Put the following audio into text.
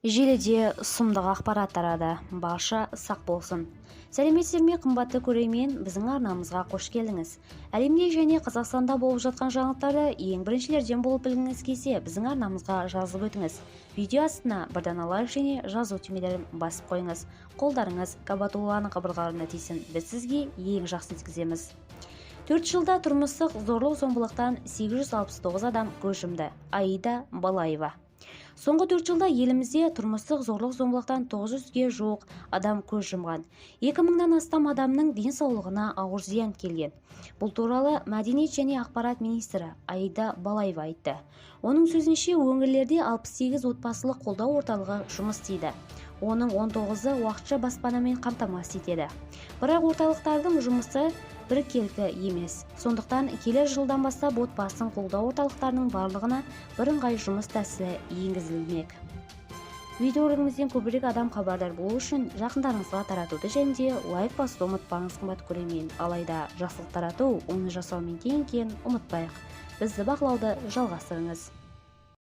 Желіде сұмдық ақпарат тарады. Барша сақ болсын. Сәлеметсіздер ме, қымбатты көрермен? Біздің арнамызға қош келдіңіз. Әлемде және Қазақстанда болып жатқан жаңалықтарды ең біріншілерден болып білгіңіз келсе, біздің арнамызға жазылып өтіңіз. Видео астына бір дана лайк және жазу түймелерін басып қойыңыз. Қолдарыңыз Кабатулланың қабырғаларына тисін. Біз сізге ең жақсысын жеткіземіз. 4 жылда тұрмыстық зорлық-зомбылықтан 869 адам көз жұмды. Аида Балаева. Соңғы 4 жылда елімізде тұрмыстық зорлық-зомбылықтан 900-ге жуық адам көз жұмған. 2000-нан астам адамның денсаулығына ауыр зиян келген. Бұл туралы мәдениет және ақпарат министрі Аида Балаева айтты. Оның сөзінше, өңірлерде 68 отбасылық қолдау орталығы жұмыс істейді. Оның 19-ы уақытша баспанамен қамтамасыз етеді. Бірақ орталықтардың жұмысы біркелкі емес. Сондықтан келер жылдан бастап отбасын қолдау орталықтарының барлығына бірыңғай жұмыс тәсілі енгізілмек. Видеоролигімізден көбірек адам хабардар болу үшін жақындарыңызға таратуды және де лайк басуды ұмытпаңыз, қымбатты көрермен. Алайда жақсылық тарату оны жасаумен тең екенін ұмытпайық. Бізді бақылауды жалғастырыңыз.